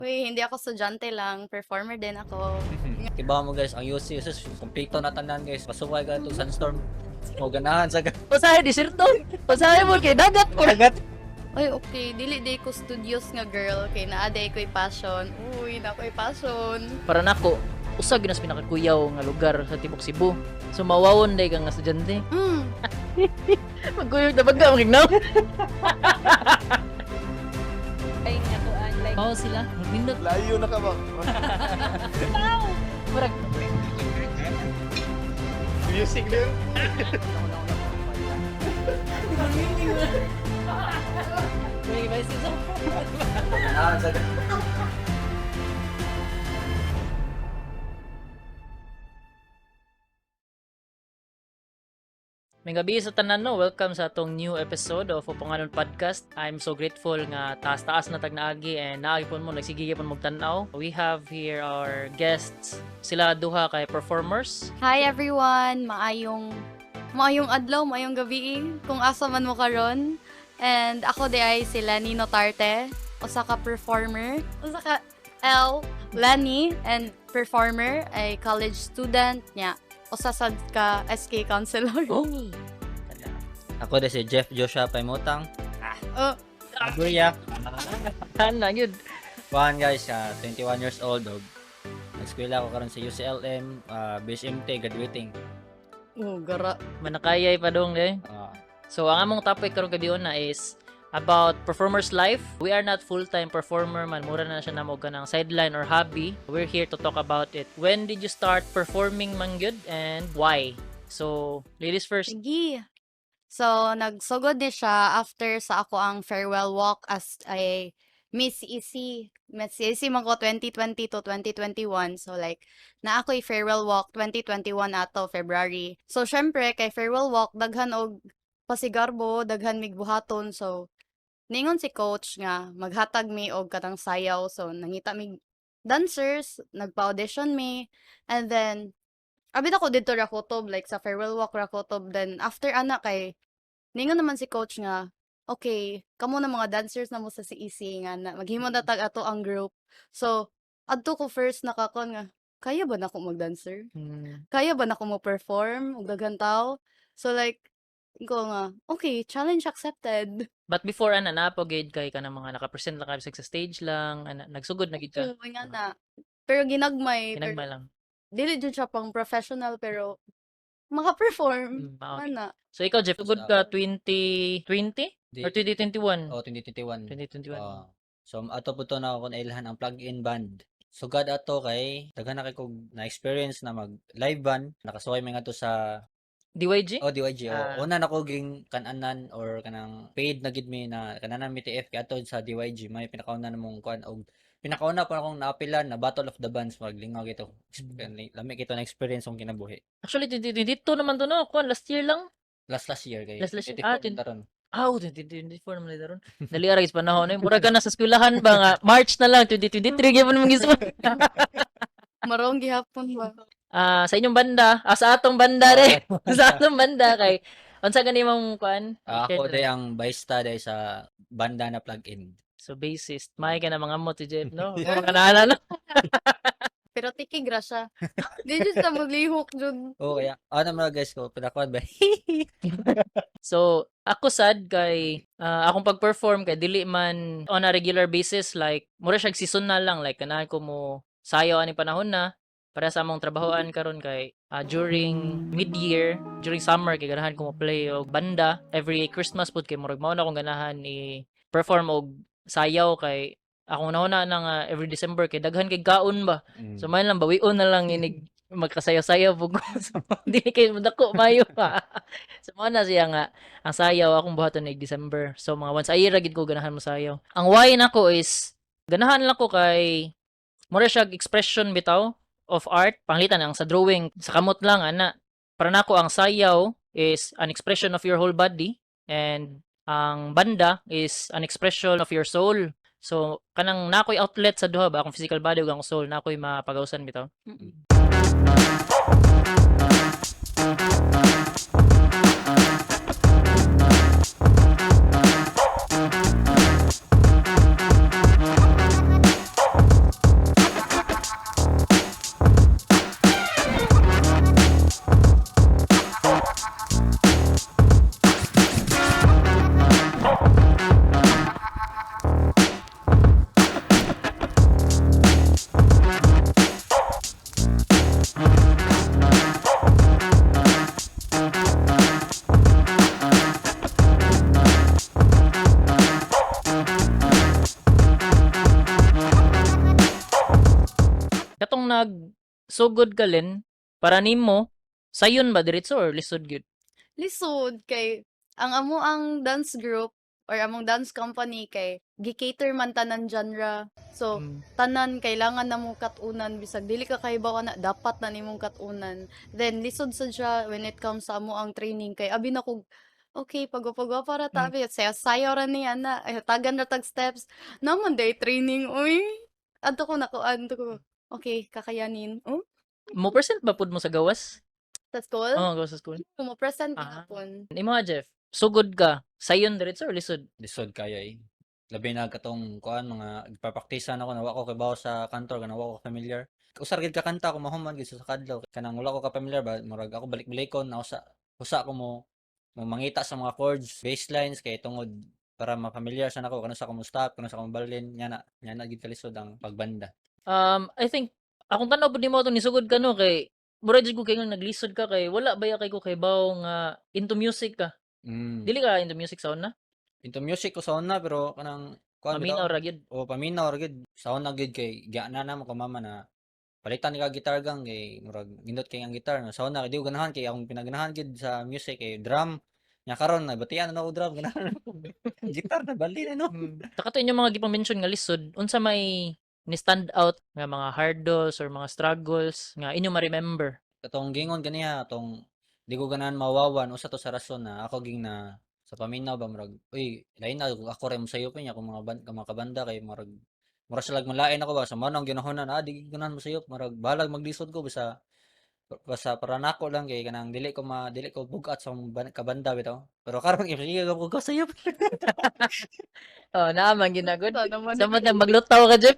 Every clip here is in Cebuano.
Uy, hindi ako estudyante lang, performer din ako. Kibaw mo guys, ang UC, sus, kompleto na tanan guys. Pasuway ka itong sandstorm. Mo ganahan sa Pasahe diserto. Pasahe mo kay dagat ko. dagat. Uy, okay, dili day ko studios nga girl, kay naa day ko'y passion. Uy, na ko'y passion. Para nako, usa gyud na sa pinakakuyaw nga lugar sa tibok Cebu. So mawawon day ka nga estudyante. Magkuyog na baga magignaw. Ay nga tuan like Pao sila, magnindot. Layo na ka ba? Murag Music din. may bicycle. Ganahan sa May gabi sa tanan no, welcome sa atong new episode of Upanganon Podcast. I'm so grateful nga taas-taas na tag naagi and naagi pon mo nagsige pon mo tan-aw. We have here our guests. Sila duha kay performers. Hi everyone, maayong maayong adlaw, maayong gabi kung asa man mo karon. And ako di ay si Lenny Notarte, usa ka performer, usa ka L Lenny and performer ay college student niya. Usa sad ka SK counselor. Oh. Ako din si Jeff Joshua Paimutang. Oh, Aguya. Ana gyud. One guys, 21 years old. Og nag-eskwela ako karon sa UCLM, BSMT, graduating. Oh, gara. Manakayay pa dong eh. So ang among topic karong gabi na is about performer's life. We are not full-time performer man. Mura na siya namo kanang sideline or hobby. We're here to talk about it. When did you start performing man gyud and why? So, ladies first. Sige. So, nagsugod ni siya after sa ako ang farewell walk as a Miss EC. Miss EC man ko 2020 to 2021. So, like, na ako'y farewell walk 2021 ato, February. So, syempre, kay farewell walk, daghan og pasigarbo, daghan migbuhaton. So, ningon si coach nga, maghatag mi og katang sayaw. So, nangita mig dancers, nagpa-audition mi. And then, abit ako didto ra kutob, like sa farewell walk ra kutob. Then after ana kay ningon naman si coach nga, okay, kamo na mga dancers na mo sa CEC nga na maghimo na tag ato ang group. So adto ko first nakakon nga, kaya ba nako magdancer? Kaya ba nako mo perform og daghan tawo? So like ko nga, okay, challenge accepted. But before ana na gid kay kanang mga naka-present lang ka sa stage lang, ana nagsugod na gid ka. So, nga na. Pero ginagmay, pero Kinagma lang. dili jud siya pang professional pero maka-perform. Mao. Ana. So ikaw Jeff, sugod ka 2020 Di, or 2021? oh, 2021. 2021. So ato po to na kung ilhan ang plug-in band. Sugad ato kay daghan na kay kog na experience na mag live band, nakasuway mi ngadto sa DYG? Oh, DYG. Oh. Ah. Una na ko ging kananan or kanang paid na gid mi na kananan mi TF kay ato sa DYG may pinakauna na mong kuan og pinakauna pa akong naapilan na Battle of the Bands maglingaw gito. Lami kito na experience akong kinabuhi. Actually 2022 naman to no, kuan last year lang. Last last year kay Last last year. 24 Ah, taron. Ah, oh, 2024 naman ron. Dali ra gis panahon eh. Mura ka na sa eskwelahan ba nga March na lang 2023 gyud man gisud. Marong gihapon ba? Ah, sa inyong banda, sa atong banda re. Sa atong banda kay unsa gani mong kuan? Ah, Share ako na day ang bassista day sa banda na plug-in. So bassist, may ka na mga mo si Jeff, no? Mga kanala no. Pero tikig ra siya. Di jud siya maglihok jud. Oh, kaya ano mga guys ko pinakuan ba? So, ako sad kay akong pag-perform kay dili man on a regular basis, like mura siya seasonal lang, like ganahan ko mo sayaw ani panahon na para sa among trabahoan karon kay during mid-year, during summer kay ganahan ko mo play og banda every Christmas pud kay murag mao na akong ganahan i perform og sayaw kay akong nauna na nga every December kay daghan kay kaon ba. So man lang bawion na lang inig magkasayaw-sayaw pug ko. So, dili kay dako mayo pa. So mao na siya nga ang sayaw akong buhaton ig December. So mga once a year ra gid ko ganahan mo sayaw. Ang why nako is ganahan lang ko kay mura siya expression bitaw of art. Panglitan ang sa drawing sa kamot lang ana. Para nako ang sayaw is an expression of your whole body and ang banda is an expression of your soul. So kanang nakoy outlet sa duha ba akong physical body ug akong soul nakoy mapagawsan bitaw. Nagsugod ka, Len, para nimo sayon ba diretso or lisod gyud? Lisod kay ang amo ang dance group or among dance company kay gi-cater man tanan genre. So tanan kailangan na mo katunan, bisag dili ka kahibaw ana, dapat na nimong katunan. Then lisod sad siya when it comes sa amo ang training kay abi na kog okay, pagwa para ta abi sayaw sayaw ra ni ana, ay tagan ra tag steps naman day training, uy, adto ko nakuan to ko, okay, kakayanin, oh. Mo present ba pud mo sa gawas? Sa school? Oh, gawas sa school. Mo present Ah. gihapon. Imo ha, Jeff, sugod ka, sayon diretso or lisod? Lisod kayo eh. Labi na katong kuan, mga gipapraktisan ako na wa ko kibaw sa kantor, kanang wa ko familiar. Usa ra gid ka kanta kung mahuman gid sa kadlaw, kanang wala ko ka familiar ba, murag ako balik-balikon na usa usa ko mo mangita sa mga chords, bass lines kay tungod para ma-familiar sa nako kano sa ko mo stop, kano sa ko mobalhin, nya na gid kalisod ang pagbanda. I think akong tan-aw pud nimo atong nisugod ka, no, kay murag jud ko kay nga naglisod ka kay wala baya kay ko kahibaw nga into music ka. Dili ka into music sa una? Into music ko sa una, pero kanang kuan Paminaw bitaw. ra gyud. O paminaw ra gyud. Sa una gyud kay giana na mo ko mama na palitan ni ka guitar gang kay murag nindot kay ang guitar. Sa una kay di ko ganahan kay akong pinaganahan gyud sa music kay drum. Nya karon nabatian na ako drum, ganahan na ako guitar na bali na, no. Sa kato inyong mga gipang-mention nga lisod, unsa may ni stand out nga mga hurdles or mga struggles nga inyo ma-remember? Katong gingon ganiha, atong di ko ganahan mawawan, usa to sa rason na ako ging na sa paminaw ba, murag uy, lain na ako ra mosayop niya akong mga mga kabanda kay murag sila malain ako ba sa mao nang ginahonan, di ganahan mosayop, murag bahalag maglisod ko, basta para nako lang kay kanang dili ko bugat sa akong kabanda bitaw. Pero karon sige ko ko sayop. Oh, naa man gyud na gud. Sa naman. Samot na maglutaw ka, Jeff.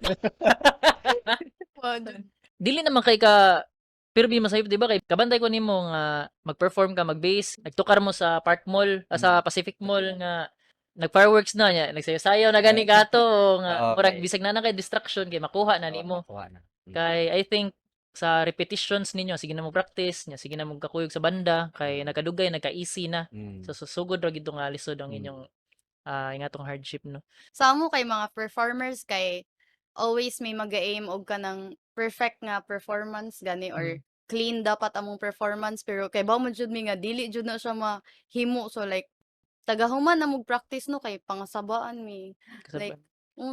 Wag. Dili naman kay ka pirmi masayop, di ba? Kay kabantay ko nimo nga mag-perform ka, mag-bass, nagtukar mo sa Park Mall, sa Pacific Mall nga nag-fireworks na niya, nagsayaw-sayaw na gani ka ato nga murag bisag na na kay distraction kay makuha na nimo. Makuha na. Kay I think sa repetitions ninyo, sige na mo practice nya, sige na mo kakuyog sa banda kay nagkadugay, nagka-easy na. So susugod ra gid nga lisod ang inyong ingatong hardship, no. Sa amo kay mga performers kay always may mag-aim og kanang perfect nga performance gani or clean dapat among performance, pero kay ba mo jud mi nga dili jud na siya mahimo, so like tagahuman na mo practice, no, kay pangasabaan mi. Kasabaan. Like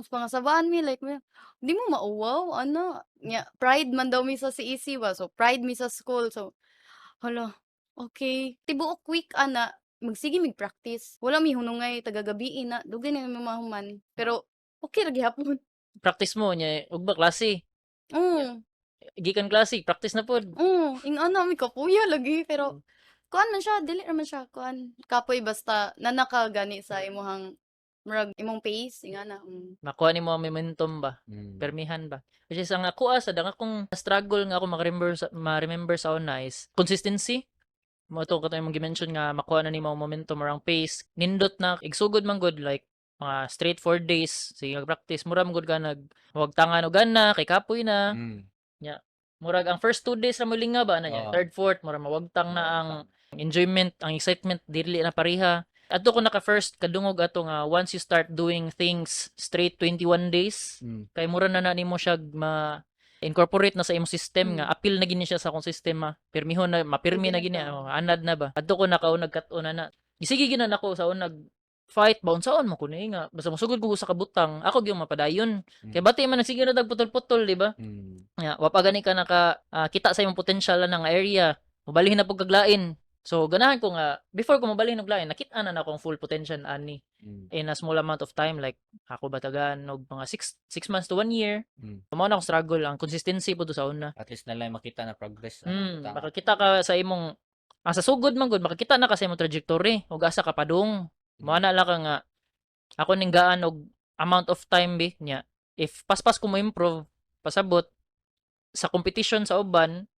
pangasabaan mi, like mi, di mo mauwaw ano nya, pride man daw mi sa CEC ba, so pride mi sa school, so hala, okay, tibuok week ana magsige mig practice, wala mi hunungay, tagagabi na, dugay na mi mahuman, pero okay ra gihapon. Practice mo nya ug ba klase? Oo. Gikan klase, practice na pod. Oo, ing ana mi kapuya lagi, pero kuan man siya, dili ra man siya kuan kapoy, basta nanaka gani sa imong murag imong pace ingana. Makuha nimo ang momentum ba? Permihan ba? Which is ang ako sa dang akong struggle nga ako ma-remember sa una is consistency. Mo to kato imong gi-mention nga makuha na nimo ang momentum or ang pace. Nindot na igsugod man gud, like mga straight 4 days sige practice, mura man gud ka nag wag tangan og gana kay kapoy na. Murag ang first 2 days ra mo linga ba ana niya. Oo. Third, fourth, murag mawagtang na ang enjoyment, ang excitement, dili na pareha. Adto ko naka first kadungog ato nga once you start doing things straight 21 days, kay mura na na nimo siya ma incorporate na sa imong system nga apil na gini siya sa akong sistema. Pirmihon na, mapirmi Pwede na na gini, siya. oh, anad na ba. Adto ko nakaunag kat-on na na. Gisige gina nako sa unag fight ba, unsaon mo kuno nga basta mosugod ko sa kabutang ako gyud mapadayon. Kay bati man sige na putol-putol, di ba? Nga wa pa gani ka naka kita sa imong potential na nga area, mobalhin na pud kaglain. So ganahan ko nga before ko mobalhin og lain, nakita na nako ang full potential ani in a small amount of time, like ako batagan og mga 6 months to 1 year. Mao na akong struggle, ang consistency pud to sa una. At least na lang makita na progress ang butang. Makakita ka sa imong ang sa sugod man gud, makakita na ka sa imong trajectory ug asa ka padung. Mao na lang ka nga ako ning gaan og amount of time bi nya. If paspas ko mo improve, pasabot sa competition sa uban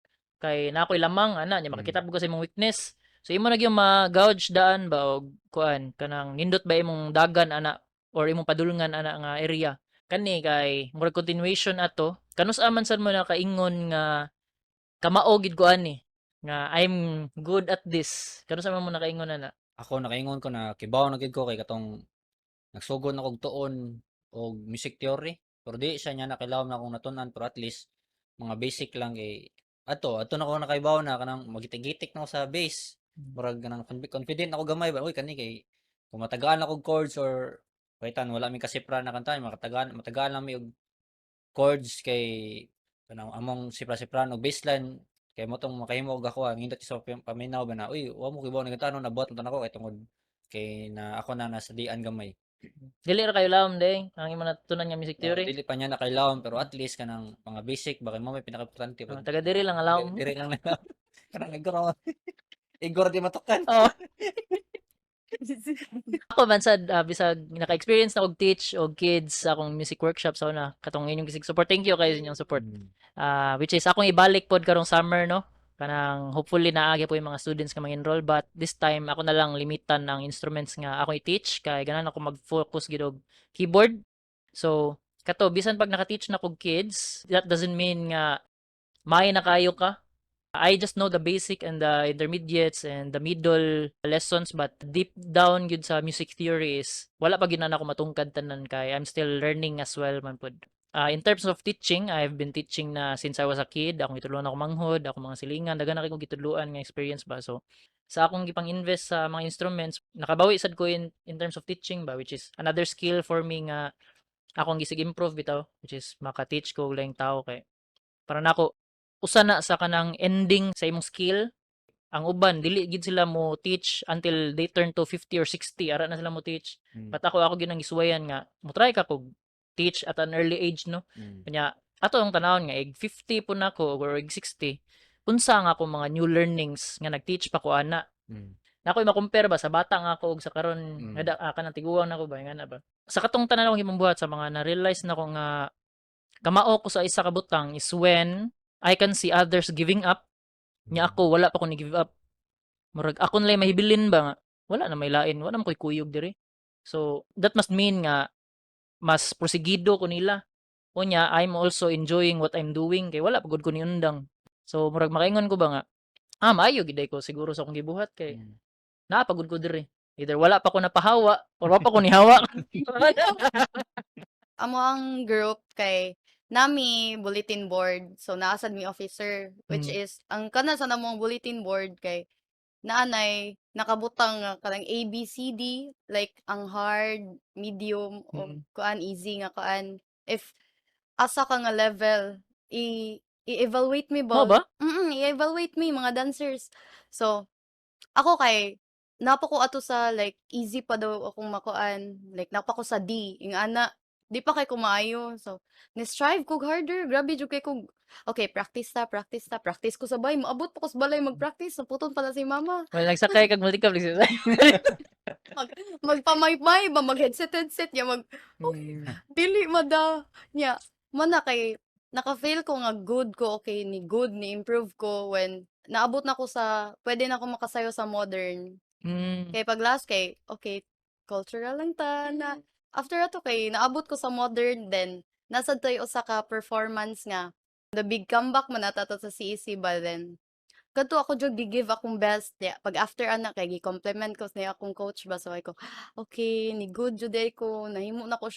kay na ako'y lamang ana nya, makakita pud ka sa imong weakness. So imo na gyud ma-gauge daan ba og kuan kanang nindot ba imong dagan ana or imong padulngan ana nga area. Kani kay murag continuation ato. Kanus-a man sad mo nakaingon nga kamao gid ko ani nga I'm good at this? Kanus-a man mo nakaingon ana? Ako nakaingon ko na kibaw na gid ko kay katong nagsugod na kog tuon og music theory. Pero di siya niya nakilawom na akong natun-an, pero at least Mga basic lang kay ato ato na ko nakaibaw na kanang magitik-gitik na ako sa bass. Murag kanang confident ako gamay ba, uy, kani kay kung matagaan ako og chords or waitan wala mi kasipra na kantahan, makatagaan matagaan lang mi og chords kay kanang among sipra-siprano bassline kay mo tong makahimo og ako ang hindot sa paminaw ba na, uy, wa mo kibaw na kantahan na buhat na ako kay tungod kay na ako na nasa dian gamay. Dili ra kayo lawom day ang imong natutunan nga music Oh, theory. dili pa niya nakailawom pero at least kanang mga basic ba kay mo may pinaka-importante. Oh, taga diri lang ang lawom. Diri lang na kanang igor igor di matukan. Oh. Ako man sad, bisag naka-experience na og teach og kids sa akong music workshop sa una katong inyong gisig support. Thank you kayo sa inyong support. Which is akong ibalik pod karong summer, no? Kanang hopefully naagi po yung mga students nga mag-enroll, but this time ako na lang limitan ang instruments nga ako i-teach kay ganahan ako mag-focus gid og keyboard. So kato bisan pag naka-teach na kog kids, that doesn't mean nga maayo na kayo ka. I just know the basic and the intermediates and the middle lessons, but deep down gyud sa music theory is wala pa gyud na ako matungkad tanan kay I'm still learning as well man pud. In terms of teaching, I've been teaching na since I was a kid. Akong gitudloan ako manghod, akong mga silingan, daghan na kay kong gitudloan nga experience ba. So sa akong gipang-invest sa mga instruments, nakabawi sad ko in terms of teaching ba, which is another skill for me nga akong gisig improve bitaw, which is maka-teach ko og laing tao kay para nako usa na sa kanang ending sa imong skill. Ang uban dili gid sila mo teach until they turn to 50 or 60, ara na sila mo teach. But ako gyud ang gisuwayan nga mo try ka kog teach at an early age, no? Kanya ato ang tanawon nga ig 50 po nako or ig 60, unsa nga ako mga new learnings nga nag-teach pa ko ana. Na ako'y ma-compare ba sa bata nga ako ug sa karon nga kanang tiguang nako ba nga na ba. Sa katong tanan akong gipambuhat sa mga na-realize nako nga kamao ko sa isa ka butang is when I can see others giving up nya ako wala pa ko ni give up. Murag ako nalay mahibilin ba nga wala na may lain, wala man ko'y kuyog diri. So that must mean nga mas prosigido ko nila. Unya I'm also enjoying what I'm doing kay wala pa gud ko niundang. So murag makaingon ko ba nga maayo gid ko siguro sa akong gibuhat kay naa pa gud ko diri. Either wala pa ko napahawa or wa pa ko nihawa. Amo ang group kay nami bulletin board. So naa sad mi officer, which is ang kana sa namong bulletin board kay naanay nakabutang nga kanang A B C D, like ang hard, medium o kuan easy nga kuan. If asa ka nga level, i i-evaluate mi Mao ba? ba? I-evaluate mi mga dancers. So ako kay napa ko ato sa like easy pa daw akong makuan, like napa ko sa D, ing ana di pa kay ko maayo. So ni-strive kog harder, grabe jud kay kog okay, practice ta, practice ta, practice ko sa balay, moabot pa ko sa balay mag-practice, naputon pa na si mama. Well, nagsakay kag multicab. Magpamaypay ba, mag headset headset ya mag dili mada nya man na kay naka-feel ko nga good ko, okay ni good ni improve ko when naabot na ko sa pwede na ako makasayo sa modern. Kay pag last kay okay, cultural lang ta na after ato kay naabot ko sa modern, then nasa to'y usa ka performance nga the big comeback man ata to sa CEC ba, then kadto ako jud gi-give akong best ya pag after ana kay gi-compliment ko niya akong coach ba, so ay ko okay ni good jud ay ko nahimo na ko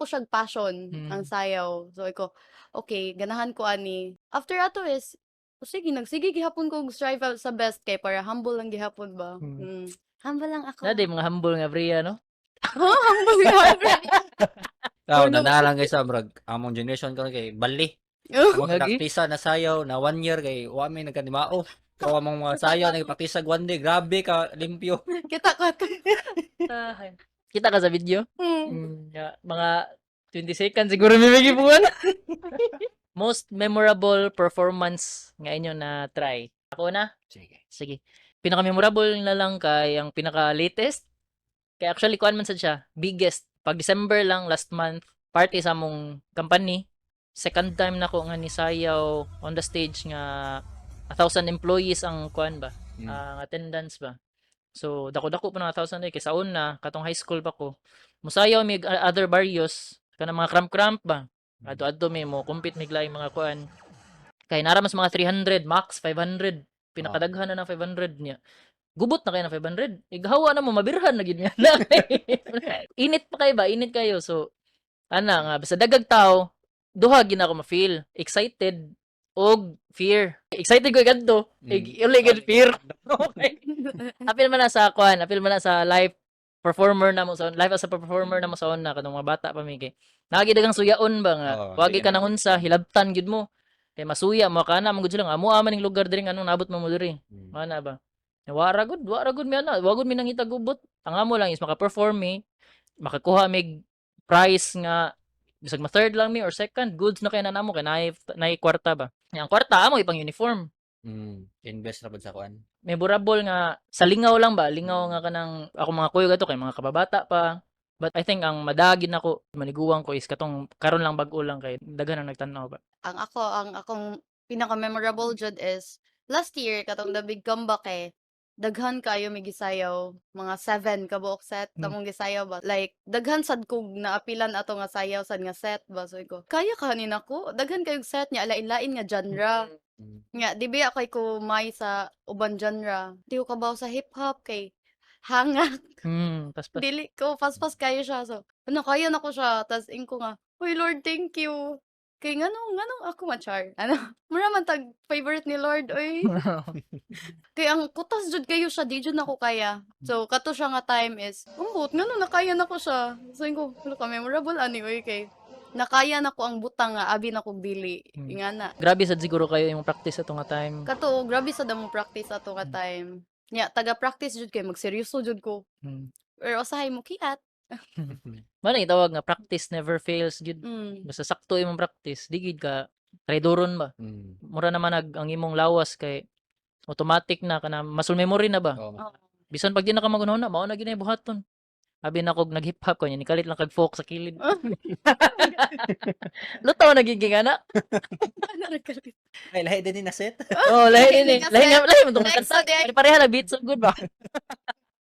siyag passion ang sayaw, so ay ko okay, ganahan ko ani. After ato is o sige, nagsige gihapon ko og strive out sa best kay para humble lang gihapon ba. Humble lang ako. Na di mga humble nga Bria, no? Humble nga. Tao Ano? na lang guys, murag among generation karon kay bali. Among Lagi. praktisa na sayaw na one year kay wa mi nagkanimao. Kung among mga sayaw nagpraktisa one day, grabe ka limpyo. Kita ko to. Kita ka sa video? Mm. Yeah, mga 20 seconds siguro may magibuan. Most memorable performance nga inyo na try. Ako na? Sige. Sige. Pinaka-memorable na lang kay ang pinaka-latest. Kaya actually, kuan man sad siya. Biggest. Pag December lang, last month, party sa among company. Second time na ko nga nisayaw on the stage nga 1,000 employees ang kuan ba? Ang attendance ba? So, dako-dako pa na 1,000 eh. Kay sa una, katong high school pa ko, musayaw mi other barrios, kanang mga cramp-cramp ba? Adto-adto mi mo compete mig laing mga kuan. Kay nara mas mga 300 max 500. Pinakadaghan na ng 500 niya. Gubot na kayo ng 500. Ighawa na mo mabirhan na gid nga. Init pa kayo ba? Init kayo. So ana nga basta dagag tao. Duha gid na ako ma-feel. Excited og fear. Excited ko kadto. Uli gid fear. Okay. Apil man na sa kuan, apil man na sa live performer na mo sa live as a performer na mo sa una katong mga bata pa mi kay. Naagi dagang suyaon ba nga. Oo, Wagi di ka na. nang unsa, hilabtan gid mo. Kay masuya mo ka na man gud sila nga amo man ning lugar diri anong nabot mo mo diri. Ana ba? Wara gud, wara gud mi ana, wa gud mi nangita gubot. Ang amo lang is maka-perform mi, makakuha mig prize nga bisag ma third lang mi or second, goods na kay na namo kay naay kwarta ba. Ang kwarta amo ipang uniform. Invest ra pud sa kuan. Memorable nga sa lingaw lang ba, lingaw nga kanang ako mga kuyog ato kay mga kababata pa. But I think ang madagin nako maniguang ko is katong karon lang bag-o lang kay daghan ang nagtan-aw ba. Ang akong pinaka-memorable jud is last year katong The Big Comeback eh. Daghan kayo may gisayaw, mga 7 ka buok set among gisayaw ba. Like daghan sad kog naapilan ato nga sayaw sad nga set ba, so ko. Kaya ka ni nako, daghan kayog set nya lain-lain nga genre. Nga di ba kay ko may sa uban genre. Di ko kabaw sa hip hop kay hangak. Paspas. Dili ko paspas kayo siya, so ano kaya nako siya, tas ingko nga, "Uy Lord, thank you." Kay nganong nganong ako man char. Ano, mura man tag favorite ni Lord oy. Kay ang kutas jud kayo siya, di jud nako kaya. So kato siya nga time is, umbot ngano nakaya nako siya. So ingko, hala ka memorable ani oy kay nakaya nako ang butang nga abi nako dili. Ingana. Grabe sad siguro kayo imong practice ato nga time. Kato grabe sad among practice ato nga time. Nya taga practice jud kay magseryoso jud ko. Pero usahay mo kiat. Mao na gitawag nga practice never fails gyud. Basta sakto imong practice, di gid ka traidoron ba. Mura naman nag ang imong lawas kay automatic na kana muscle memory na ba. Oo. Bisan pag di na ka magunahuna, mao na gyud na buhaton. Abi na kog nag-hip hop ko niya, nikalit lang kag folk sa kilid. Lutaw na gid ana. Nakalit. Ay, lahi din ni na set. Oh, lahi din eh. Lahi nga Lahi nga, set. lahi man tong Next kanta. sa day. Pareha na beat so good ba.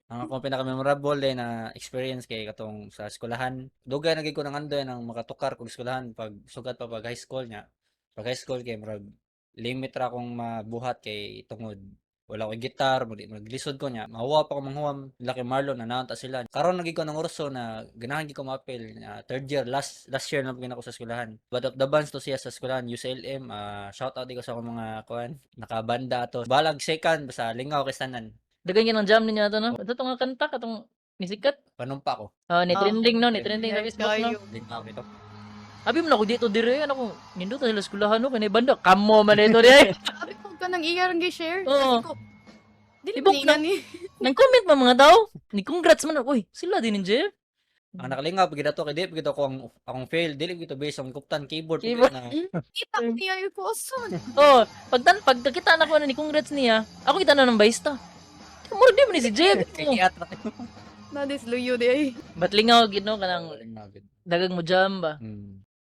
Ang akong pinaka-memorable din na experience kay katong sa eskwelahan. Dugay na gid ko nangandoy nang makatukar kog eskwelahan pag sugat pa pag high school niya. Pag high school kay murag limit ra akong mabuhat kay tungod wala koy gitar, muli maglisod ko niya. Mahuwa pa ko manghuwam. Laki Marlon na naunta sila. Karon na gid ko nang orso na ganahan gid ko maapil na third year, last last year na gid ako sa eskwelahan. But of the bands to siya sa eskwelahan UCLM, shout out di ko sa akong mga kuan nakabanda ato. Balag second basta lingaw kay tanan. Daghan gyud ang jam ninyo ato no. Ato nga kanta katong nisikat. Panumpa ko. Oh, ni Oh. trending no, ni trending sa Facebook no. Kayo. Lingaw ito. Abi mo na ko dito dire ano ko nindot sila eskwelahan no kay banda kamo man ito dire. Abi ko ka nang iyar ang gi-share. Oo. Kasi ko, dili Ibok ni nga ni. Nang comment man mga tao. Ni congrats man uy, sila din ni Jeff. Ang nakalingaw pag ato kay di pag ko ang akong fail dili pag ito based ang kuptan keyboard pag Keyboard. na Kita ko niya yung kuson. Oh, pag pagkakita na ko na ni congrats niya, ako kita na ng baista. Mura di man ni si Jeff. kay kiat ra. Na this luyo di ay. But lingaw gid no kanang Lingaw gid. dagang mo jam ba.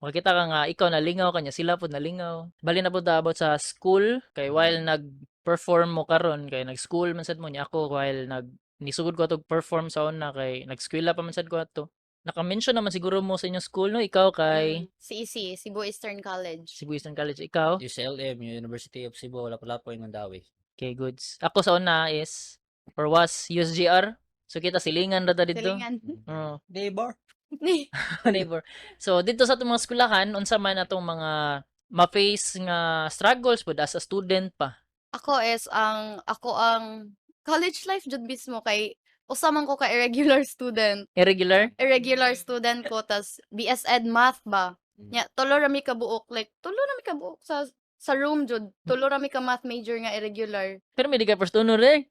Makita ka nga ikaw nalingaw kanya sila pud nalingaw. Bali na pud ta about sa school kay while nag-perform mo karon kay nag-school man sad mo niya ako while nag nisugod ko atog perform sa una kay nag-eskwela pa man sad ko ato. Naka-mention naman siguro mo sa inyong school no ikaw kay CEC, Cebu Eastern College. Cebu Eastern College ikaw. UCLM, University of Cebu, Lapu-Lapu, and Mandaue. Okay, goods. Ako sa una is or was USGR. So kita silingan ra ta dito. Silingan. Oo. Neighbor. Ni. Neighbor. So dito sa atong mga eskwelahan unsa man atong mga ma-face nga struggles pud as a student pa. Ako is ang ako ang college life jud mismo kay usa man ko ka irregular student. Irregular? Irregular student ko tas BS Ed Math ba. Nya tulo ra mi ka buok, like tulo ra mi ka buok sa room jud. Tulo ra mi ka math major nga irregular. Pero may di ka first honor eh.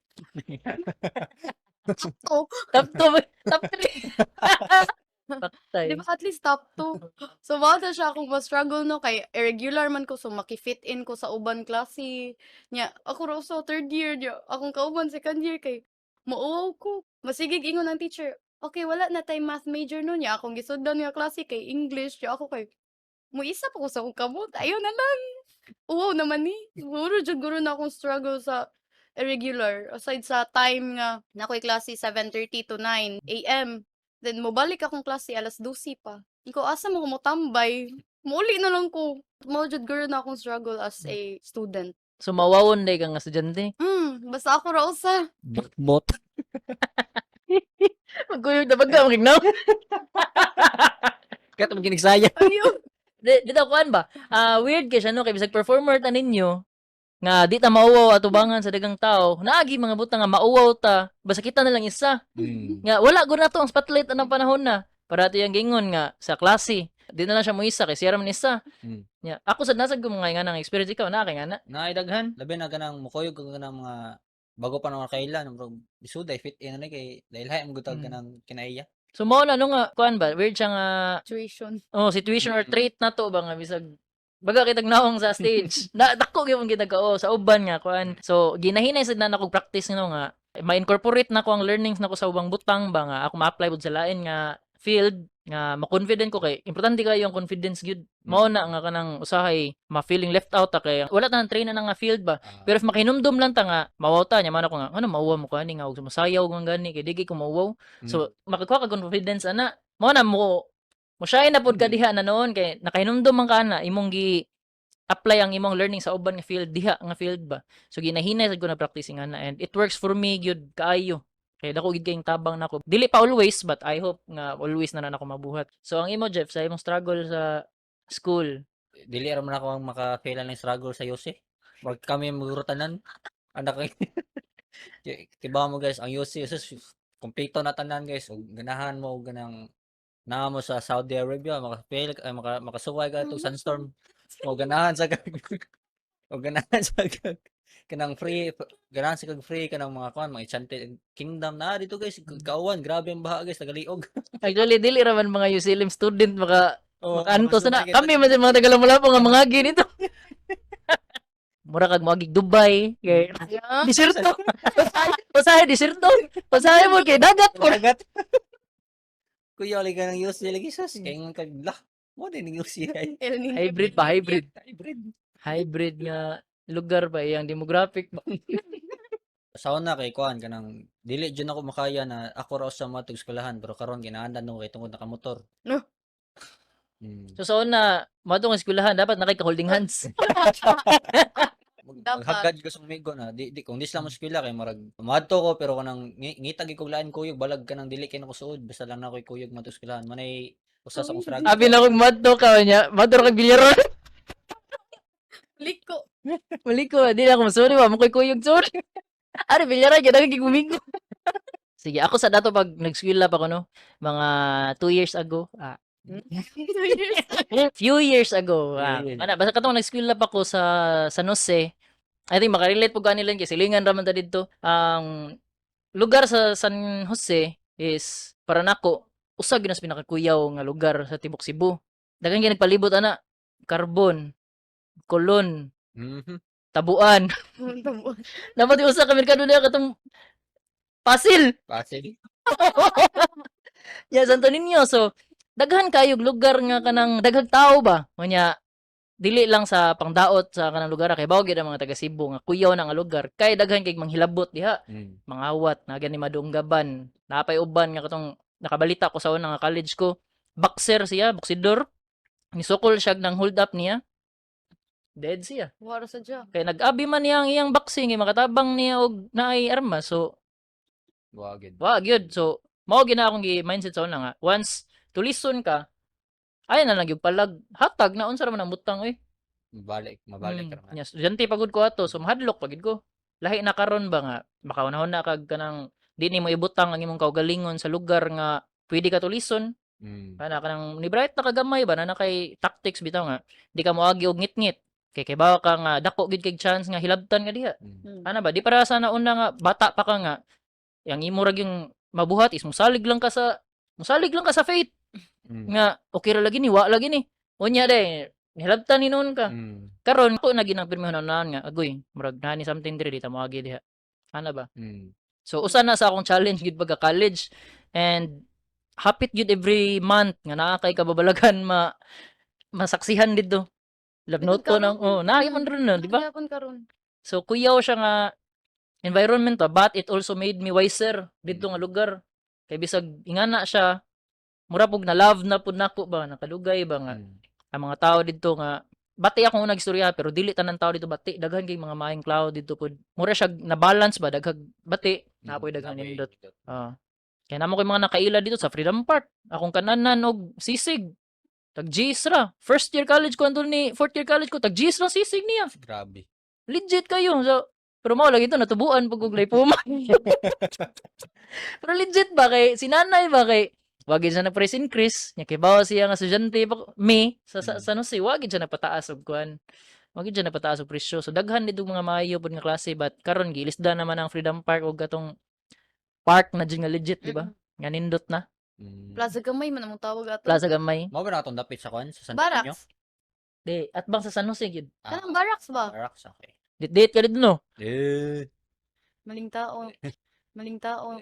Oh, Top 2, top 3. Patay. di ba at least top 2? So mao na siya akong ma-struggle no kay irregular man ko, so maki-fit in ko sa uban klase. Nya ako ra sa third year nya akong kauban second year kay mauwaw ko. Masigig ingon ang teacher, "Okay, wala na tay math major no." Nya akong gisudlan nga klase kay English. Nya ako kay muisa pa ko sa akong kamot. Ayaw na lang. Uwaw naman ni. Guro jud guro na akong struggle sa irregular. Aside sa time nga na ako'y klase 7:30 to 9 a.m. Then mobalik akong klase alas 12 pa. Iko asa mo ko motambay. Muuli na lang ko. Mao jud guro na akong struggle as a student. So mawawon day ka nga estudyante. Basta ako ra usa. Bot. Magkuyog na pagka magignaw. Kaya ito magkinigsaya. Ayaw. Di ta kuan ba? Ah, weird kay siya, no, kay bisag performer ta ninyo nga di ta mauwaw atubangan sa dagang tao. Naagi mga butang nga mauwaw ta, basta kita na lang isa. Nga wala gud nato ang spotlight anang panahon na. Para ato yung gingon nga sa klase. Di na lang siya moisa kay siya ra man isa. Nya, ako sad nasad ko mga nga nang experience, ikaw na kay nga na. Naay daghan, labi na ganang mukuyog ka ganang mga bago pa naman kailan, bro. Isuday fit in na ni kay lahi mo gutag kanang kinaiya. So mao na no nga kuan ba, weird siya nga Situation. oh, situation or trait na to ba nga bisag baga kitag naong sa stage. Na dako gyud kitag ka oh, sa uban nga kuan. So ginahinay sad na nako practice no nga ma-incorporate na ko ang learnings nako sa ubang butang ba nga ako ma-apply pud sa lain nga field nga ma-confident ko kay importante kayo ang confidence gyud. Mao na nga kanang usahay ma-feeling left out ta kay wala ta nang train na nga field ba. Pero if makihinumdum lang ta nga mawaw ta nya man ako nga ano mauwaw mo ko ani nga og sumasayaw nga gani kay di ko mauwaw. So makakuha ka confidence ana. Mao na mo mo shine na pud ka diha na noon kay nakahinumdum man ka na imong gi apply ang imong learning sa uban nga field diha nga field ba. So ginahinay sad ko na practicing ana and it works for me gyud kaayo. Kay dako gid kayong tabang nako. Dili pa always, but I hope nga always na na nako mabuhat. So ang imo, Jeff, sa imong struggle sa school. Dili ra man ako ang maka-feel ng struggle sa UC. Wag kami maguro tanan. Anak tiba mo guys, ang UC sus, kompleto na tanan guys. Ug ganahan mo og ganang naa mo sa Saudi Arabia, maka-fail ay makasuway ka itong sandstorm. O ganahan sa kag o ganahan sa kag kanang free, ganahan sa kag free kanang mga kuan, mga Enchanted Kingdom na dito guys, kauwan, grabe ang baha guys, tagaliog. Actually dili ra man mga UCLM student maka Oh, makaantos na. makasuway ka. Kami man sa mga taga-Lapu-Lapu nga mga ginito. Mura kag moagig Dubai kay diserto. Usahay diserto. Usahay mo kay dagat po. Dagat. Kuya, lagi ka ng UC lagi sus. Kaya nga kag lah. Mo din ng UC ay. El Niño. Hybrid pa, hybrid. Hybrid. Hybrid nga lugar ba iyang demographic ba? Sa una kay kuan kanang dili jud ako makaya na ako ra sa mga eskwelahan, pero karon ginaandan no kay tungod nakamotor. No. So sa una, moadto nga eskwelahan dapat na kay ka holding hands. Dapat. Maghagad ko sa amigo na di kung di sila mo eskwela kay marag maadto ko, pero kanang ngita gyud kog lain kuyog, balag kanang dili kay nako suod, basta lang na ako'y kuyog maadto eskwelahan manay usa sa akong struggle. Abi na kog madto ka niya, madto kag bilyaron. Liko. Mali ko, di na ako masuri ba, mo koy kuyog sorry. Ari bilyaron gyud ang gigumigo. Sige, ako sa dato pag nag-eskwela pa ko no, mga 2 years ago. Ah, few years ago. Ah, Few years. ana, basta katong nag-eskwela pa ko sa San Jose. I think makarelate po gani lang kay silingan ra man ta didto. Ang lugar sa San Jose is para nako usa gyud na sa pinakakuyaw nga lugar sa tibok Cebu. Daghan gyud nagpalibot ana, Carbon, Colon, Tabuan. Dapat yung usa ka merkado niya katong Pasil. Pasil. Yeah, Santo Niño. So, daghan kayog lugar nga kanang daghang tao ba. Unya, dili lang sa pangdaot sa kanang lugar kay bawo gyud ang mga taga Cebu nga kuyaw na nga lugar kay daghan kay manghilabot diha, mangawat na gani madunggaban, napay uban nga katong nakabalita ko sa una nga college ko, boxer siya, boksidor, nisukol siya ng hold up niya, dead siya. Waro sa dya. Kay nag-abi man niya ang iyang boxing kay makatabang niya og naay arma, so Wa gyud. wa gyud. So mao gyud na akong gi mindset sa una nga once tulison ka, ay na lang gyud palag hatag na unsa ra man ang butang oy. Mabalik, mabalik ra man. Yes, estudyante pa gud ko ato, so mahadlok pa gid ko. Lahi na karon ba nga makaunahon na kag kanang di nimo ibutang ang imong kaugalingon sa lugar nga pwede ka tulison. Ana kanang ni bright na kagamay ba na na kay tactics bitaw nga di ka moagi og ngitngit kay kay bawa ka nga dako gid kay chance nga hilabtan ka diha. Ana ba di para sa nauna nga bata pa ka nga yang imo ra gyung mabuhat is musalig lang ka sa faith nga okay ra lagi ni, wa lagi ni, unya day nihilabtan ni noon ka. Karon ko na ginang pirmihon na nga agoy murag nani something diri, di ta moagi diha ana ba. So usa na sa akong challenge gid pagka college and hapit gyud every month nga naa kay kababalagan ma masaksihan didto. Labnoto Karon. nang oh naa man ron no, di ba? Gyapon karon. So kuyaw siya nga environment ba, but it also made me wiser didto nga lugar. Kay bisag ingana siya, mura pug na love na pud nako ba, nakalugay ba nga ang mga tao didto nga bati akong unang istorya, pero dili tanan tao dito bati, daghan kay mga maayong tao didto pud. Mura siya na balance ba, daghag bati, napoy daghan Napoy nindot. nindot. Ah. Kaya namo kay mga nakaila dito sa Freedom Park. Akong kananan og sisig. Tag G's ra. First year college ko andun ni fourth year college ko, tag G's ra sisig niya. Grabe. Legit kayo. So, pero mao lagi to natubuan pag og lipoma. Pero legit ba kay si nanay ba kay wagi siya na price increase nya kay bawa siya nga estudyante pa me sa San Jose, wagi siya napataas og kuan. Wagi siya napataas og presyo. So daghan dito mga maayo pud nga klase, but karon gilisda naman ang Freedom Park og katong park na jud nga legit, di ba? Nga nindot na. Plaza Gamay man among tawag ato. Plaza Gamay. Mao ba na atong dapit sa kuan sa San Antonio? Barracks. Di atbang sa San Jose gyud. Ah, Kanang barracks ba? Barracks, okay. Date ka dito, no? Eh. Maling tao. Maling tao.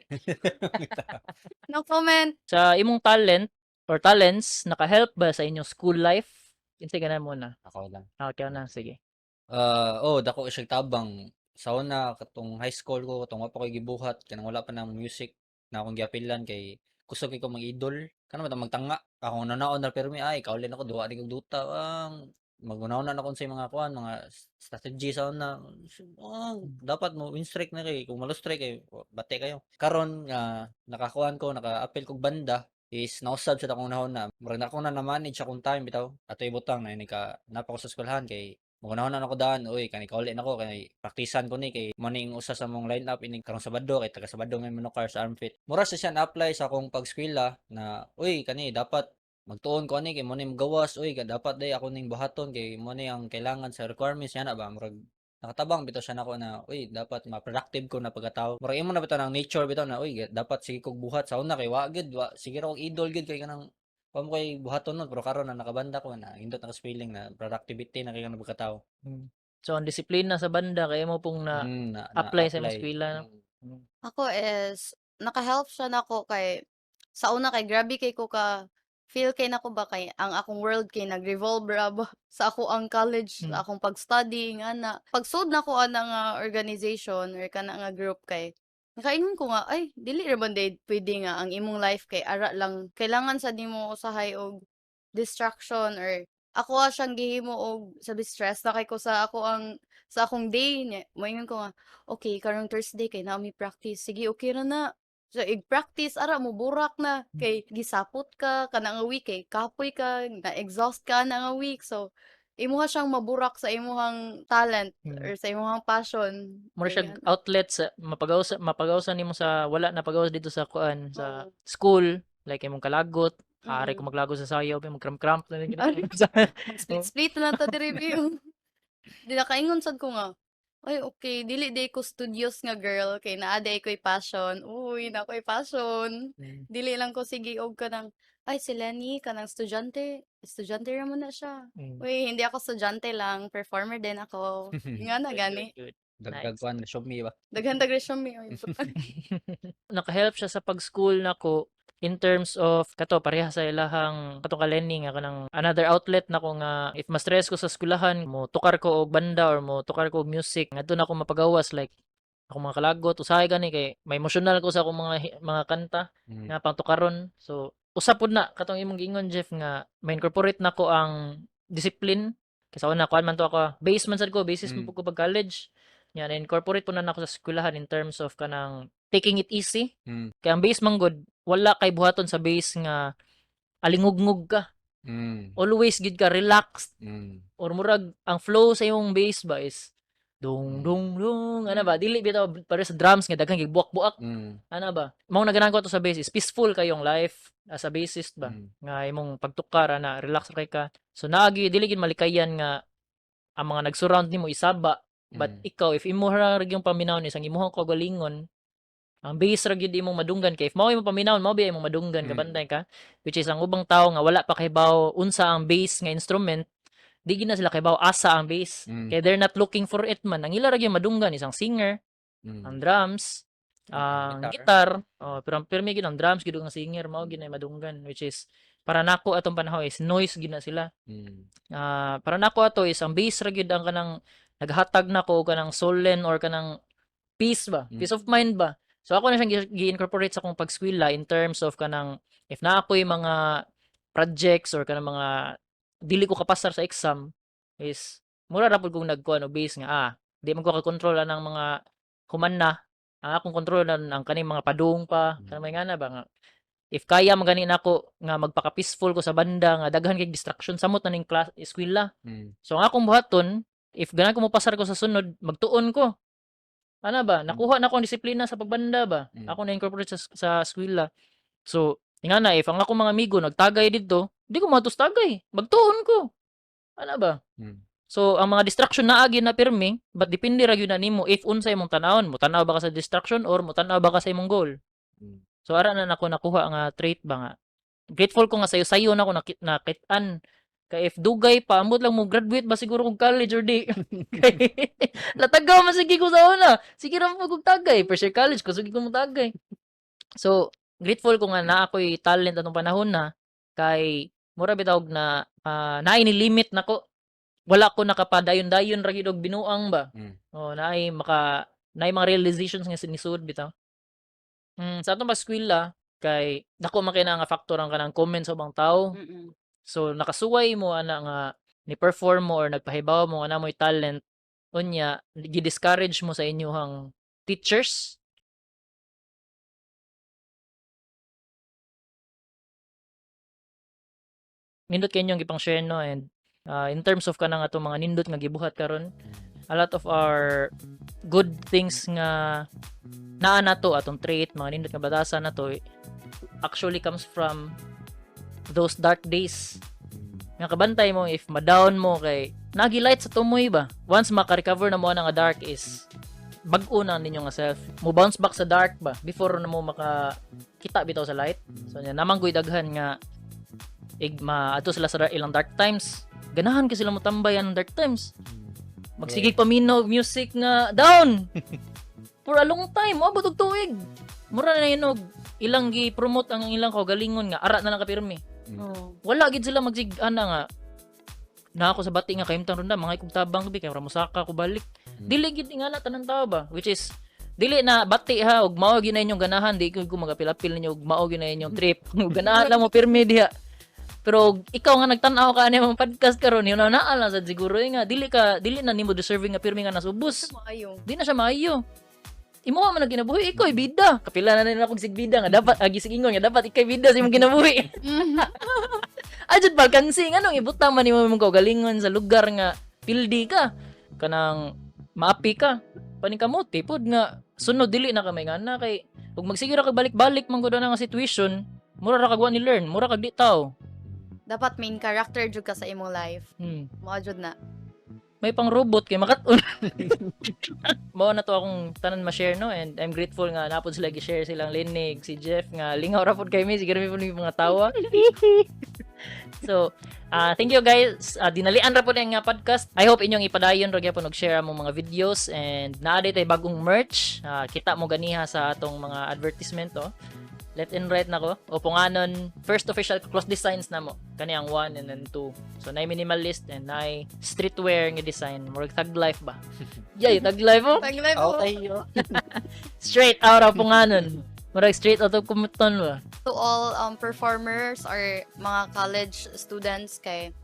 No comment. Sa imong talent or talents, naka-help ba sa inyong school life? Kinsa na muna? Ako lang. Okay na, sige. Ah, oh, dako siya tabang. Sa una katong high school ko, katong wa pa ko'y gibuhat, kanang wala pa ng music na akong giapilan kay kusog kay ko mag-idol. Kana man magtanga. Akong nanaon na pirmi ay kaulin ako duha ni kog duta ang magunaw na ako sa mga kuan, mga strategy sa una. Oh, dapat mo win streak na kay kung malo streak kay bate kayo. Karon nga nakakuan ko, naka-apil kog banda is nausab sa akong nahon na murag na ako na na-manage akong time bitaw. Ato ibutang na nika napa ko sa eskwelahan kay magunahon na ako daan, uy, kani kauli na ko kay praktisan ko ni kay mo ning usa sa mong line up ining karong Sabado kay taga Sabado may manokar sa Armfit. Mura sa siya na-apply sa akong pagskwela na uy kani dapat magtuon ko ani kay mo ni magawas, uy ka dapat day ako ning buhaton kay mo ni ang kailangan sa requirements niya na ba, murag nakatabang bitaw siya nako na uy dapat ma-productive ko na pagkatao. Murag imo na bitaw ng nature bitaw na uy dapat sige kog buhat sa una kay wa gid, wa sige ra og idol gid kay kanang wa mo kay buhaton nun, pero karon na nakabanda ko na indot na feeling na productivity na kay kanang pagkatao. So ang disiplina sa banda kay mo pong na Na apply sa imong na-apply. eskwela, no? Ako is naka-help siya nako kay sa una kay grabe kay ko ka feel kay nako ba kay ang akong world kay nag-revolve ra ba sa ako ang college, sa akong pag-study nga na. Pagsud nako ana nga organization or kana nga group kay nakaingon ko nga ay dili ra man day pwede nga ang imong life kay ara lang, kailangan sa nimo usahay og distraction or ako siyang gihimo og sabi stress na kay ko sa ako ang sa akong day niya. Moingon ko nga okay karong Thursday kay naa mi practice, sige okay ra na. So ig-practice ara mo burak na kay gisapot ka kana nga week kay kapoy ka na exhaust ka na nga week, so imuha siyang maburak sa imuhang talent or sa imuhang passion. Mura siya Ayan. outlet sa mapagawas, mapagawasan nimo sa wala na pagawas dito sa kuan sa Oo. school, like imong kalagot, ari ko maglagot sa sayaw, mag-cramp-cramp na lang. Ari. Split-split na lang ta diri review. Di nakaingon sad ko nga ay okay dili day ko studious nga girl kay naa day ko'y passion. Uy, naa ko'y passion. Dili lang ko sige og kanang ay si Lenny kanang estudyante, estudyante ra man na siya. Uy, hindi ako estudyante lang, performer din ako. Nga na Good, gani. good, good. Dagdag Nice. kuan resume ba? Daghan tag resume oy. Naka-help siya sa pag-school nako in terms of kato pareha sa ilahang katong ka-Lenny nga kanang another outlet nako nga if ma-stress ko sa eskwelahan mo tukar ko og banda or mo tukar ko og music, ngadto na ako mapagawas, like akong mga kalagot usahay gani kay may emotional ko sa akong mga kanta nga pangtukaron. So usa pud na katong imong giingon, Jeff, nga ma-incorporate nako ang discipline kay sa una kuan man to ako, base man sad ko, basis man pud ko pag college nya, na-incorporate po na nako sa eskwelahan in terms of kanang taking it easy. Kay ang bass man gud wala kay buhaton sa bass nga alingugngog ka. Always gid ka relaxed or murag ang flow sa imong bass ba is dung dung dung ana ba, dili bitaw pare sa drums nga daghan gig buak-buak ana ba. Mao na ganahan ko ato sa bass is peaceful kayong life as a bassist ba nga imong pagtukar ana relax ra kay ka. So naagi dili gid malikayan nga ang mga nag-surround nimo isaba, but ikaw if imo ra ra gyud paminawon is ang imong kaugalingon, ang bass ra gyud imong madunggan, kay if mao imong paminawon mao biya imong madunggan. Kabantay ka, which is ang ubang tawo nga wala pa kahibaw unsa ang bass nga instrument, di gid na sila kahibaw asa ang bass kay they're not looking for it man. Ang ila ra gyud madunggan is ang singer, ang drums, Ang ang guitar. guitar. Oh, pero ang pirmi gyud ang drums gyud ug ang singer mao gyud na madunggan, which is para nako atong panahon is noise gyud na sila. Ah, para nako ato is ang bass ra gyud ang kanang naghatag nako og kanang solemn or kanang peace ba, peace of mind ba. So ako na siyang gi-incorporate sa akong pagskwela in terms of kanang if naa ako'y mga projects or kanang mga dili ko kapasar sa exam is mura ra pud kong nagkuan og bass nga di man ko ka-control anang mga human na ang akong kontrol ang kaning mga padung pa kanang may ngana ba nga If kaya man gani nako nga magpaka-peaceful ko sa banda nga daghan kay distraction samot na ning class eskwela. So ang akong buhaton, if ganahan ko mopasar ko sa sunod, magtuon ko. Ana ba? Nakuha na ko ang disiplina sa pagbanda ba? Ako na incorporate sa eskwela. So, nga na if ang akong mga amigo nagtagay didto, di ko moadto sa tagay. Magtuon ko. Ana ba? So, ang mga distraction naa gyud na pirmi, but depende ra gyud na nimo if unsa imong tan-awon, mo tan-aw ba ka sa distraction or mo tan-aw ba ka sa imong goal. So, ara na nako nakuha nga trait ba nga. Grateful ko nga sayo-sayo na ako nakit-an. Kay if dugay pa, ambot lang mo graduate ba siguro kog college or di. Kay latagaw man sige ko sa una. Sige ra mo kog tagay. First year college ko sige ko mo tagay. So, grateful ko nga naa ako'y talent atong panahon na kay mura bitaw og na naay ni limit nako. Wala ko nakapadayon-dayon ra gyud og binuang ba. Oh, naay mga realizations nga sinisud bitaw. Sa atong pag-eskwela kay dako man kay na nga factor ang kanang comments sa ubang tawo. So nakasuway mo ana nga ni-perform mo or nagpahibaw mo nga naa mo'y talent, unya gi-discourage mo sa inyuhang teachers. Nindot kay inyong gipang-share, no, and in terms of kanang atong mga nindot nga gibuhat karon, a lot of our good things nga naa nato atong trait, mga nindot nga batasan nato actually comes from those dark days. Nga kabantay mo if ma-down mo kay nagi light sa tumoy ba. Once maka-recover na mo ana nga dark is bag-o na ninyo nga self. Mo bounce back sa dark ba before na mo maka kita bitaw sa light. So nya namang goy daghan nga ig maadto sila sa ilang dark times. Ganahan kay sila motambay ang dark times. Magsigig paminaw og music nga down. For a long time, moabot og tuig. Mura na yun og ilang gi-promote ang ilang kaugalingon nga ara na lang kapirmi. Wala gid sila magsig ana nga na ako sa bati nga kahimtang ronda mga ikog tabang bi kay ra mosaka ko balik. Dili gid nga na tanan tawo ba, which is dili na bati ha og mao gyud na inyong ganahan, di ko magapil-apil ninyo og mao gyud na inyong trip. Ganahan lang mo pirmi diha. Pero og ikaw nga nagtan-aw ka ani mong podcast karon, yun na naa lang sad siguro eh, nga dili ka dili na nimo deserving nga pirmi nga nasubos. Maayo. Di na siya maayo. Imo man ang kinabuhi, ikaw ay bida. Kapila na nila akong sigbida nga dapat agi sigingon nga dapat ikay bida sa imong kinabuhi. Ajud balkansi nganong ibutang man nimo imong kaugalingon sa lugar nga pildi ka, kanang maapi ka. Paningkamot pod nga sunod dili na ka may ngana kay ug magsige ra ka balik-balik man gud na nga situation, mura ra kag wa ni learn, mura kag di tao. Dapat main character jud ka sa imong life. Mao jud na. May pang robot kay makat-on. Mao na to akong tanan ma-share, no, and I'm grateful nga napod sila gi-share silang linig, si Jeff nga lingaw ra pod kay mi, siguro mi pod mi mga tawa. So, thank you guys. Dinalian ra pod ang nga podcast. I hope inyong ipadayon ra gyapon og share among mga videos and naa day tay bagong merch. Kita mo ganiha sa atong mga advertisement, oh. Left and right nako. O punganon, first official cloth designs na mo. Kani ang 1 and then 2. So, naay minimalist and naay streetwear nga design. Murag thug life ba? Yay, thug life oh. Thug life oh. Okay, oh. Straight out of punganon. Murag straight out of Compton ba? To all performers or mga college students kay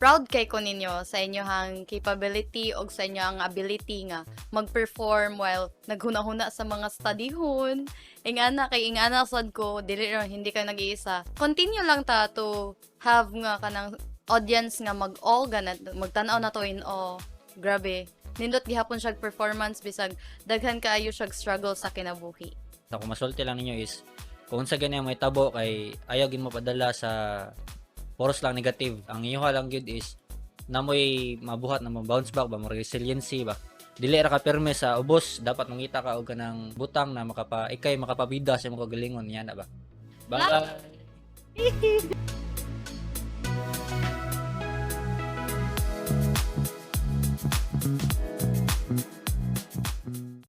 proud kay ko ninyo sa inyong capability og sa inyong ability nga mag-perform while naghuna-huna sa mga studyhon. Ingana kay ingana sad ko dili ra hindi kayo nag-iisa. Continue lang ta to have nga kanang audience nga mag-all ganat magtan-aw na to in awe. Grabe. Nindot gihapon siya performance bisag daghan kaayo siya struggle sa kinabuhi. Ako masulti lang ninyo is kung unsa gani ang may tabo kay ayaw gid mo padala sa puros lang negative. Ang iyoha lang gyud is namoy mabuhat na mo bounce back ba, mo resiliency ba. Dili ra ka pirme sa ubos, dapat mangita ka og kanang butang na makapa ikay makapabida sa imong kagalingon niya na ba. Bye.